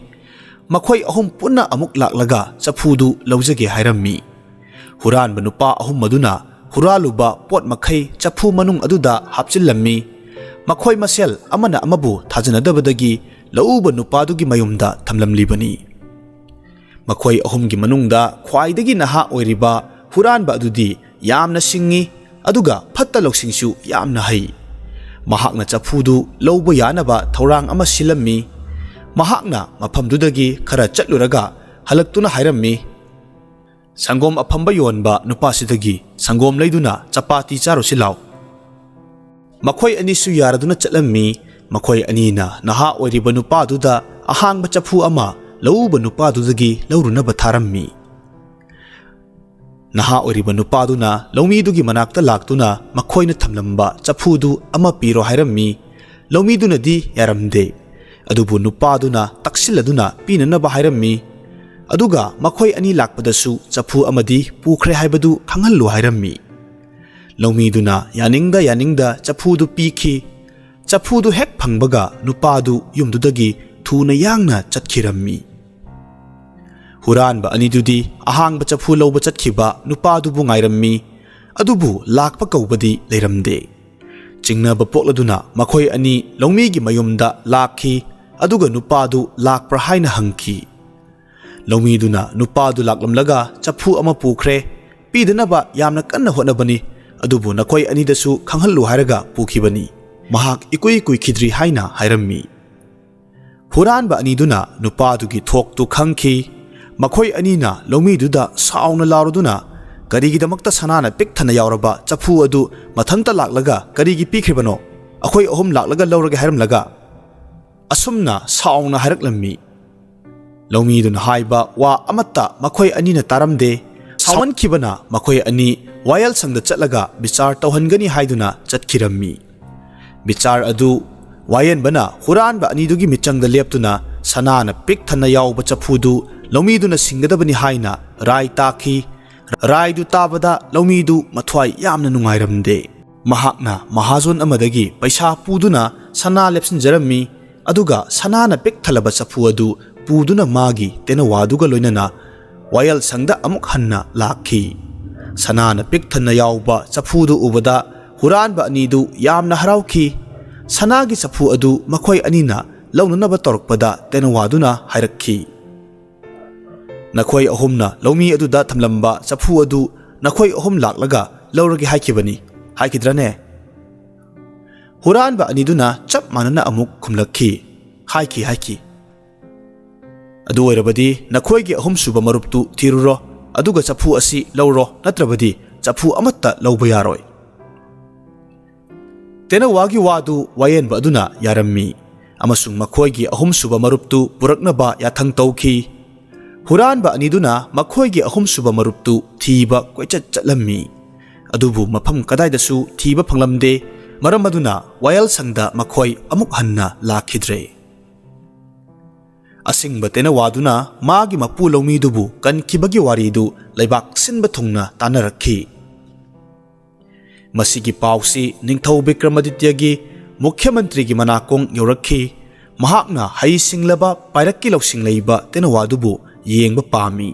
ꯃꯈꯣꯏ ꯑꯍꯨꯝ ꯄꯨꯟꯅ ꯑꯃꯨꯛ ꯂꯥꯛꯂꯒ ꯆꯐꯨꯗꯨ ꯂꯧꯖꯒꯦ ꯍꯥꯏꯔꯝꯃꯤ꯫ ꯍꯨꯔꯥꯟꯕ ꯅꯨꯄꯥ ꯑꯍꯨꯝ ꯑꯗꯨꯅ ꯍꯨꯔꯥꯜꯂꯨꯕ ꯄꯣꯠ ꯃꯈꯩ ꯆꯐꯨ ꯃꯅꯨꯡ ꯑꯗꯨꯗ ꯍꯥꯞꯆꯤꯜꯂꯝꯃꯤ꯫ ꯃꯈꯣꯏ ꯃꯁꯦꯜ ꯑꯃꯅ ꯑꯃꯕꯨ ꯊꯥꯖꯅꯗꯕꯗꯒꯤ ꯂꯧꯎꯕ ꯅꯨꯄꯥꯗꯨꯒꯤ ꯃꯌꯨꯝꯗ ꯊꯝꯂꯝꯂꯤꯕꯅꯤ꯫ ꯃꯈꯣꯏ ꯑꯍꯨꯝꯒꯤ ꯃꯅꯨꯡꯗ ꯈ꯭ꯋꯥꯏꯗꯒꯤ ꯅꯍꯥ ꯑꯣꯏꯔꯤꯕ ꯍꯨꯔꯥꯟꯕ ꯑꯗꯨꯗꯤ ꯌꯥꯝꯅ ꯁꯤꯡꯉꯤ, ꯑꯗꯨꯒ ꯐꯠꯇ ꯂꯧꯁꯤꯡꯁꯨ ꯌꯥꯝꯅ ꯍꯩ꯫ ꯃꯍꯥꯛꯅ ꯆꯐꯨꯗꯨ ꯂꯧꯕ ꯌꯥꯅꯕ ꯊꯧꯔꯥꯡ ꯑꯃ ꯁꯤꯜꯂꯝꯃꯤ꯫ ꯃꯍꯥꯛꯅ ꯃꯐꯝꯗꯨꯗꯒꯤ ꯈꯔ ꯆꯠꯂꯨꯔꯒ ꯍꯜꯂꯛꯇꯨꯅ ꯍꯥꯏꯔꯝꯃꯤ, "ꯁꯪꯒꯣꯝ ꯑꯐꯝꯕ ꯌꯣꯟꯕ ꯅꯨꯄꯥꯁꯤꯗꯒꯤ ꯁꯪꯒꯣꯝ ꯂꯩꯗꯨꯅ ꯆꯄꯥꯇꯤ ꯆꯥꯔꯨꯁꯤ ꯂꯥꯎ꯫" ꯃꯈꯣꯏ ꯑꯅꯤꯁꯨ ꯌꯥꯔꯗꯨꯅ ꯆꯠꯂꯝꯃꯤ꯫ ꯃꯈꯣꯏ ꯑꯅꯤꯅ ꯅꯍꯥ ꯑꯣꯏꯔꯤꯕ ꯅꯨꯄꯥꯗꯨꯗ ꯑꯍꯥꯡꯕ ꯆꯐꯨ ꯑꯃ ꯂꯧꯎꯕ ꯅꯨꯄꯥꯗꯨꯗꯒꯤ ꯂꯧꯔꯨꯅꯕ ꯊꯥꯔꯝꯃꯤ꯫ ꯅꯍꯥ ꯑꯣꯏꯔꯤꯕ ꯅꯨꯄꯥꯗꯨꯅ ꯂꯧꯃꯤꯗꯨꯒꯤ ꯃꯅꯥꯛꯇ ꯂꯥꯛꯇꯨꯅ ꯃꯈꯣꯏꯅ ꯊꯝꯂꯝꯕ ꯆꯐꯨꯗꯨ ꯑꯃ ꯄꯤꯔꯣ ꯍꯥꯏꯔꯝꯃꯤ꯫ ꯂꯧꯃꯤꯗꯨꯅꯗꯤ ꯌꯥꯔꯝꯗꯦ꯫ ꯑꯗꯨꯕꯨ ꯅꯨꯄꯥꯗꯨꯅ ꯇꯛꯁꯤꯜꯂꯗꯨꯅ ꯄꯤꯅꯅꯕ ꯍꯥꯏꯔꯝꯃꯤ꯫ ꯑꯗꯨꯒ ꯃꯈꯣꯏ ꯑꯅꯤ ꯂꯥꯛꯄꯗꯁꯨ ꯆꯐꯨ ꯑꯃꯗꯤ ꯄꯨꯈ꯭ꯔꯦ ꯍꯥꯏꯕꯗꯨ ꯈꯪꯍꯜꯂꯨ ꯍꯥꯏꯔꯝꯃꯤ꯫ ꯂꯧꯃꯤꯗꯨꯅ ꯌꯥꯅꯤꯡꯗ ꯌꯥꯅꯤꯡꯗ ꯆꯐꯨꯗꯨ ꯄꯤꯈꯤ꯫ ꯆꯐꯨꯗꯨ ꯍꯦꯛ ꯐꯪꯕꯒ ꯅꯨꯄꯥꯗꯨ ꯌꯨꯝꯗꯨꯗꯒꯤ ꯊꯨꯅ ꯌꯥꯡꯅ ꯆꯠꯈꯤꯔꯝꯃꯤ꯫ ꯍꯨꯔꯥꯟꯕ ꯑꯅꯤꯗꯨꯗꯤ ꯑꯍꯥꯡꯕ ꯆꯐꯨ ꯂꯧꯕ ꯆꯠꯈꯤꯕ ꯅꯨꯄꯥꯗꯨꯕꯨ ꯉꯥꯏꯔꯝꯃꯤ꯫ ꯑꯗꯨꯕꯨ ꯂꯥꯛꯄ ꯀꯧꯕꯗꯤ ꯂꯩꯔꯝꯗꯦ꯫ ꯆꯤꯡꯅꯕ ꯄꯣꯛꯂꯗꯨꯅ ꯃꯈꯣꯏ ꯑꯅꯤ ꯂꯧꯃꯤꯒꯤ ꯃꯌꯨꯝꯗ ꯂꯥꯛꯈꯤ꯫ ꯑꯗꯨꯒ ꯅꯨꯄꯥꯗꯨ ꯂꯥꯛꯄ꯭ꯔꯥ ꯍꯥꯏꯅ ꯍꯪꯈꯤ꯫ ꯂꯧꯃꯤꯗꯨꯅ ꯅꯨꯄꯥꯗꯨ ꯂꯥꯛꯂꯝꯂꯒ ꯆꯐꯨ ꯑꯃ ꯄꯨꯈ꯭ꯔꯦ, ꯄꯤꯗꯅꯕ ꯌꯥꯝꯅ ꯀꯟꯅ ꯍꯣꯠꯅꯕꯅꯤ, ꯑꯗꯨꯕꯨ ꯅꯈꯣꯏ ꯑꯅꯤꯗꯁꯨ ꯈꯪꯍꯜꯂꯨ ꯍꯥꯏꯔꯒ ꯄꯨꯈꯤꯕꯅꯤ꯫ ꯃꯍꯥꯛ ꯏꯀꯨꯏ ꯀꯨꯏꯈꯤꯗ꯭ꯔꯤ ꯍꯥꯏꯅ ꯍꯥꯏꯔꯝꯃꯤ꯫ ꯍꯨꯔꯥꯟꯕ ꯑꯅꯤꯗꯨꯅ ꯅꯨꯄꯥꯗꯨꯒꯤ ꯊꯣꯛꯇꯨ ꯈꯪꯈꯤ꯫ ꯃꯈꯣꯏ ꯑꯅꯤꯅ ꯂꯧꯃꯤꯗꯨꯗ ꯁꯥꯎꯅ ꯂꯥꯎꯔꯗꯨꯅ, "ꯀꯔꯤꯒꯤꯗꯃꯛꯇ ꯁꯅꯥꯅ ꯄꯤꯛ ꯊꯟꯅ ꯌꯥꯎꯔꯕ ꯆꯐꯨ ꯑꯗꯨ ꯃꯊꯟꯇ ꯂꯥꯛꯂꯒ ꯀꯔꯤꯒꯤ ꯄꯤꯈ꯭ꯔꯤꯕꯅꯣ? ꯑꯩꯈꯣꯏ ꯑꯍꯨꯝ ꯂꯥꯛꯂꯒ ꯂꯧꯔꯒꯦ ꯍꯥꯏꯔꯝꯂꯒ?" ꯑꯁꯨꯝꯅ ꯁꯥꯎꯅ ꯍꯥꯏꯔꯛꯂꯝꯃꯤ꯫ ꯂꯧꯃꯤꯗꯨꯅ ꯍꯥꯏꯕ ꯋꯥ ꯑꯃꯠꯇ ꯃꯈꯣꯏ ꯑꯅꯤꯅ ꯇꯥꯔꯝꯗꯦ꯫ ꯁꯥꯎꯃꯟꯈꯤꯕꯅ ꯃꯈꯣꯏ ꯑꯅꯤ ꯋꯥꯌꯦꯜꯁꯪꯗ ꯆꯠꯂꯒ ꯕꯤꯆꯥꯔ ꯇꯧꯍꯟꯒꯅꯤ ꯍꯥꯏꯗꯨꯅ ꯆꯠꯈꯤꯔꯝꯃꯤ꯫ ꯕꯤꯆꯥꯔ ꯑꯗꯨ ꯋꯥꯌꯦꯟꯕꯅ ꯍꯨꯔꯥꯟꯕ ꯑꯅꯤꯗꯨꯒꯤ ꯃꯤꯆꯪꯗ ꯂꯦꯞꯇꯨꯅ ꯁꯅꯥꯅ ꯄꯤꯛ ꯊꯟꯅ ꯌꯥꯎꯕ ꯆꯐꯨꯗꯨ ꯂꯧꯃꯤꯗꯨꯅ ꯁꯤꯡꯒꯗꯕꯅꯤ ꯍꯥꯏꯅ ꯔꯥꯏ ꯇꯥꯈꯤ꯫ ꯔꯥꯏꯗꯨ ꯇꯥꯕꯗ ꯂꯧꯃꯤꯗꯨ ꯃꯊ꯭ꯋꯥꯏ ꯌꯥꯝꯅ ꯅꯨꯡꯉꯥꯏꯔꯝꯗꯦ꯫ ꯃꯍꯥꯛꯅ ꯃꯍꯥꯖꯣꯟ ꯑꯃꯗꯒꯤ ꯄꯩꯁꯥ ꯄꯨꯗꯨꯅ ꯁꯅꯥ ꯂꯦꯞꯁꯤꯟꯖꯔꯝꯃꯤ꯫ ꯑꯗꯨꯒ ꯁꯅꯥꯅ ꯄꯤꯛ ꯊꯜꯂꯕ ꯆꯐꯨ ꯑꯗꯨ ꯄꯨꯗꯨꯅ ꯃꯥꯒꯤ ꯇꯦꯅꯋꯥꯗꯨꯒ ꯂꯣꯏꯅꯅ ꯋꯥꯌꯦꯜꯁꯪꯗ ꯑꯃꯨꯛ ꯍꯟꯅ ꯂꯥꯛꯈꯤ꯫ ꯁꯅꯥꯅ ꯄꯤꯛ ꯊꯟꯅ ꯌꯥꯎꯕ ꯆꯐꯨꯗꯨ ꯎꯕꯗ ꯍꯨꯔꯥꯟꯕ ꯑꯅꯤꯗꯨ ꯌꯥꯝꯅ ꯍꯔꯥꯎꯈꯤ꯫ ꯁꯅꯥꯒꯤ ꯆꯐꯨ ꯑꯗꯨ ꯃꯈꯣꯏ ꯑꯅꯤꯅ ꯂꯧꯅꯅꯕ ꯇꯧꯔꯛꯄꯗ ꯇꯦꯅꯋꯥꯗꯨꯅ ꯍꯥꯏꯔꯛꯈꯤ, "ꯅꯈꯣꯏ ꯑꯍꯨꯝꯅ ꯂꯧꯃꯤ ꯑꯗꯨꯗ ꯊꯝꯂꯝꯕ ꯆꯐꯨ ꯑꯗꯨ ꯅꯈꯣꯏ ꯑꯍꯨꯝ ꯂꯥꯛꯂꯒ ꯂꯧꯔꯒꯦ ꯍꯥꯏꯈꯤꯕꯅꯤ, ꯍꯥꯏꯈꯤꯗ꯭ꯔꯅꯦ?" ꯍꯨꯔꯥꯟꯕ ꯑꯅꯤꯗꯨꯅ ꯆꯞ ꯃꯥꯟꯅꯅ ꯑꯃꯨꯛ ꯈꯨꯝꯂꯛꯈꯤ, "ꯍꯥꯏꯈꯤ, ꯍꯥꯏꯈꯤ꯫ ꯑꯗꯨ ꯑꯣꯏꯔꯕꯗꯤ ꯅꯈꯣꯏꯒꯤ ꯑꯍꯨꯝꯁꯨꯕ ꯃꯔꯨꯞꯇꯨ ꯊꯤꯔꯨꯔꯣ, ꯑꯗꯨꯒ ꯆꯐꯨ ꯑꯁꯤ ꯂꯧꯔꯣ, ꯅꯠꯇ꯭ꯔꯕꯗꯤ ꯆꯐꯨ ꯑꯃꯠꯇ ꯂꯧꯕ ꯌꯥꯔꯣꯏ꯫" ꯇꯦꯅꯋꯥꯒꯤ ꯋꯥꯗꯨ ꯋꯥꯌꯦꯟꯕ ꯑꯗꯨꯅ ꯌꯥꯔꯝꯃꯤ ꯑꯃꯁꯨꯡ ꯃꯈꯣꯏꯒꯤ ꯑꯍꯨꯝꯁꯨꯕ ꯃꯔꯨꯞꯇꯨ ꯄꯨꯔꯛꯅꯕ ꯌꯥꯊꯪ ꯇꯧꯈꯤ꯫ ꯍꯨꯔꯥꯟꯕ ꯑꯅꯤꯗꯨꯅ ꯃꯈꯣꯏꯒꯤ ꯑꯍꯨꯝꯁꯨꯕ ꯃꯔꯨꯞꯇꯨ ꯊꯤꯕ ꯀꯣꯏꯆꯠ ꯆꯠꯂꯝꯃꯤ꯫ ꯑꯗꯨꯕꯨ ꯃꯐꯝ ꯀꯗꯥꯏꯗꯁꯨ ꯊꯤꯕ ꯐꯪꯂꯝꯗꯦ꯫ ꯃꯔꯝ ꯑꯗꯨꯅ ꯋꯥꯌꯦꯜꯁꯪꯗ ꯃꯈꯣꯏ ꯑꯃꯨꯛ ꯍꯟꯅ ꯂꯥꯛꯈꯤꯗ꯭ꯔꯦ꯫ ꯑꯁꯤꯡꯕ ꯇꯦꯅꯋꯥꯗꯨꯅ ꯃꯥꯒꯤ ꯃꯄꯨ ꯂꯧꯃꯤꯗꯨꯕꯨ ꯀꯟꯈꯤꯕꯒꯤ ꯋꯥꯔꯤꯗꯨ ꯂꯩꯕꯥꯛ ꯁꯤꯟꯕ ꯊꯨꯡꯅ ꯇꯥꯟꯅꯔꯛꯈꯤ꯫ ꯃꯁꯤꯒꯤ ꯄꯥꯎꯁꯤ ꯅꯤꯡꯊꯧ ꯕꯤꯀ꯭ꯔꯃꯥꯗꯤꯇ꯭ꯌꯒꯤ ꯃꯨꯈ꯭ꯌ ꯃꯟꯇ꯭ꯔꯤꯒꯤ ꯃꯅꯥꯀꯣꯡ ꯌꯧꯔꯛꯈꯤ꯫ ꯃꯍꯥꯛꯅ ꯍꯩꯁꯤꯡꯂꯕ ꯄꯥꯏꯔꯛꯀꯤ ꯂꯧꯁꯤꯡ ꯂꯩꯕ ꯇꯦꯅꯋꯥꯗꯨꯕꯨ ꯌꯦꯡꯕ ꯄꯥꯝꯃꯤ꯫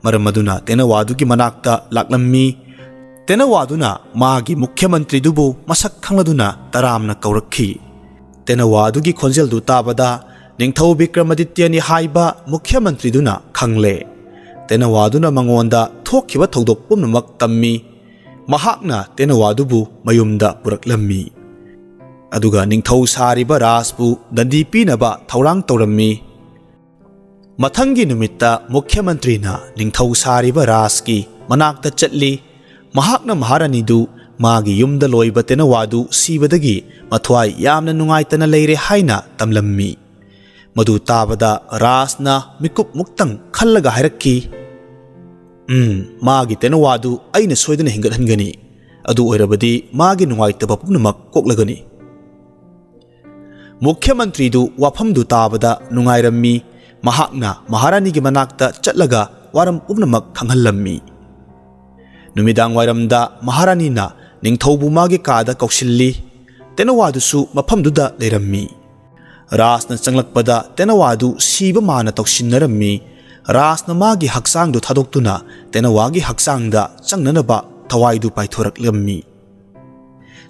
ꯃꯔꯝ ꯑꯗꯨꯅ ꯇꯦꯅꯋꯥꯗꯨꯒꯤ ꯃꯅꯥꯛꯇ ꯂꯥꯛꯂꯝꯃꯤ꯫ ꯇꯦꯅꯋꯥꯗꯨꯅ ꯃꯥꯒꯤ ꯃꯨꯈ꯭ꯌ ꯃꯟꯇ꯭ꯔꯤꯗꯨꯕꯨ ꯃꯁꯛ ꯈꯪꯂꯗꯨꯅ ꯇꯔꯥꯝꯅ ꯀꯧꯔꯛꯈꯤ꯫ ꯇꯦꯅꯋꯥꯗꯨꯒꯤ ꯈꯣꯟꯖꯦꯜꯗꯨ ꯇꯥꯕꯗ ꯅꯤꯡꯊꯧ ꯕꯤꯀ꯭ꯔꯃꯥꯗꯤꯇ꯭ꯌꯅꯤ ꯍꯥꯏꯕ ꯃꯨꯈ꯭ꯌ ꯃꯟꯇ꯭ꯔꯤꯗꯨꯅ ꯈꯪꯂꯦ꯫ ꯇꯦꯅꯋꯥꯗꯨꯅ ꯃꯉꯣꯟꯗ ꯊꯣꯛꯈꯤꯕ ꯊꯧꯗꯣꯛ ꯄꯨꯝꯅꯃꯛ ꯇꯝꯃꯤ꯫ ꯃꯍꯥꯛꯅ ꯇꯦꯅꯋꯥꯗꯨꯕꯨ ꯃꯌꯨꯝꯗ ꯄꯨꯔꯛꯂꯝꯃꯤ꯫ ꯑꯗꯨꯒ ꯅꯤꯡꯊꯧ ꯁꯥꯔꯤꯕ ꯔꯥꯖꯄꯨ ꯗꯟꯗꯤ ꯄꯤꯅꯕ ꯊꯧꯔꯥꯡ ꯇꯧꯔꯝꯃꯤ꯫ ꯃꯊꯪꯒꯤ ꯅꯨꯃꯤꯠꯇ ꯃꯨꯈ꯭ꯌ ꯃꯟꯇ꯭ꯔꯤꯅ ꯅꯤꯡꯊꯧ ꯁꯥꯔꯤꯕ ꯔꯥꯖꯀꯤ ꯃꯅꯥꯛꯇ ꯆꯠꯂꯤ꯫ ꯃꯍꯥꯛꯅ ꯃꯍꯥꯔꯥꯅꯤꯗꯨ ꯃꯥꯒꯤ ꯌꯨꯝꯗ ꯂꯣꯏꯕ ꯇꯦꯅꯋꯥꯗꯨ ꯁꯤꯕꯗꯒꯤ ꯃꯊ꯭ꯋꯥꯏ ꯌꯥꯝꯅ ꯅꯨꯡꯉꯥꯏꯇꯅ ꯂꯩꯔꯦ ꯍꯥꯏꯅ ꯇꯝꯂꯝꯃꯤ꯫ ꯃꯗꯨ ꯇꯥꯕꯗ ꯔꯥꯖꯅ ꯃꯤꯀꯨꯞ ꯃꯨꯛꯇꯪ ꯈꯜꯂꯒ ꯍꯥꯏꯔꯛꯈꯤ, "ꯎꯝ, ꯃꯥꯒꯤ ꯇꯦꯅꯋꯥꯗꯨ ꯑꯩꯅ ꯁꯣꯏꯗꯅ ꯍꯤꯡꯒꯠꯍꯟꯒꯅꯤ꯫ ꯑꯗꯨ ꯑꯣꯏꯔꯕꯗꯤ ꯃꯥꯒꯤ ꯅꯨꯡꯉꯥꯏꯇꯕ ꯄꯨꯝꯅꯃꯛ ꯀꯣꯛꯂꯒꯅꯤ"꯫ ꯃꯨꯈ꯭ꯌ ꯃꯟꯇ꯭ꯔꯤꯗꯨ ꯋꯥꯐꯝꯗꯨ ꯇꯥꯕꯗ ꯅꯨꯡꯉꯥꯏꯔꯝꯃꯤ꯫ ꯃꯍꯥꯛꯅ ꯃꯍꯥꯔꯥꯅꯤꯒꯤ ꯃꯅꯥꯛꯇ ꯆꯠꯂꯒ ꯋꯥꯔꯝ ꯄꯨꯝꯅꯃꯛ ꯈꯪꯍꯜꯂꯝꯃꯤ꯫ ꯅꯨꯃꯤꯗꯥꯡ ꯋꯥꯏꯔꯝꯗ ꯃꯍꯥꯔꯥꯅꯤꯅ ꯅꯤꯡꯊꯧꯕꯨ ꯃꯥꯒꯤ ꯀꯥꯗ ꯀꯧꯁꯤꯜꯂꯤ꯫ ꯇꯦꯅꯋꯥꯗꯨꯁꯨ ꯃꯐꯝꯗꯨꯗ ꯂꯩꯔꯝꯃꯤ꯫ ꯔꯥꯖꯅ ꯆꯪꯂꯛꯄꯗ ꯇꯦꯅꯋꯥꯗꯨ ꯁꯤꯕ ꯃꯥꯅ ꯇꯧꯁꯤꯟꯅꯔꯝꯃꯤ꯫ ꯔꯥꯖꯅ ꯃꯥꯒꯤ ꯍꯛꯆꯥꯡꯗꯨ ꯊꯥꯗꯣꯛꯇꯨꯅ ꯇꯦꯅꯋꯥꯒꯤ ꯍꯛꯆꯥꯡꯗ ꯆꯪꯅꯅꯕ ꯊꯋꯥꯏꯗꯨ ꯄꯥꯏꯊꯣꯔꯛꯂꯝꯃꯤ꯫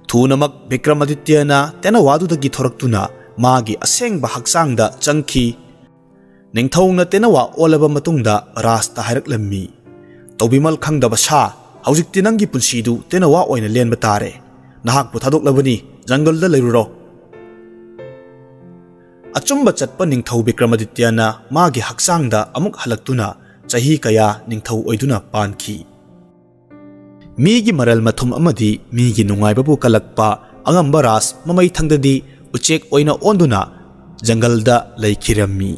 ꯊꯨꯅꯃꯛ ꯕꯤꯀ꯭ꯔꯃꯥꯗꯤꯇ꯭ꯌꯅ ꯇꯦꯅꯋꯥꯗꯨꯗꯒꯤ ꯊꯣꯔꯛꯇꯨꯅ ꯃꯥꯒꯤ ꯑꯁꯦꯡꯕ ꯍꯛꯆꯥꯡꯗ ꯆꯪꯈꯤ꯫ ꯅꯤꯡꯊꯧꯅ ꯇꯦꯅꯋꯥ ꯑꯣꯜꯂꯕ ꯃꯇꯨꯡꯗ ꯔꯥꯖꯇ ꯍꯥꯏꯔꯛꯂꯝꯃꯤ, "ꯇꯧꯕꯤꯃꯜ ꯈꯪꯗꯕ ꯁꯥ, ꯍꯧꯖꯤꯛꯇꯤ ꯅꯪꯒꯤ ꯄꯨꯟꯁꯤꯗꯨ ꯇꯦꯅꯋꯥ ꯑꯣꯏꯅ ꯂꯦꯟꯕ ꯇꯥꯔꯦ꯫ ꯅꯍꯥꯛꯄꯨ ꯊꯥꯗꯣꯛꯂꯕꯅꯤ, ꯖꯪꯒꯜꯗ ꯂꯩꯔꯨꯔꯣ"꯫ ꯑꯆꯨꯝꯕ ꯆꯠꯄ ꯅꯤꯡꯊꯧ ꯕꯤꯀ꯭ꯔꯃꯥꯗꯤꯇ꯭ꯌꯅ ꯃꯥꯒꯤ ꯍꯛꯆꯥꯡꯗ ꯑꯃꯨꯛ ꯍꯜꯂꯛꯇꯨꯅ ꯆꯍꯤ ꯀꯌꯥ ꯅꯤꯡꯊꯧ ꯑꯣꯏꯗꯨꯅ ꯄꯥꯟꯈꯤ꯫ ꯃꯤꯒꯤ ꯃꯔꯜ ꯃꯊꯨꯝ ꯑꯃꯗꯤ ꯃꯤꯒꯤ ꯅꯨꯡꯉꯥꯏꯕꯕꯨ ꯀꯜꯂꯛꯄ ꯑꯉꯝꯕ ꯔꯥꯖ ꯃꯃꯩ ꯊꯪꯗꯗꯤ ꯎꯆꯦꯛ ꯑꯣꯏꯅ ꯑꯣꯟꯗꯨꯅ ꯖꯪꯒꯜꯗ ꯂꯩꯈꯤꯔꯝꯃꯤ꯫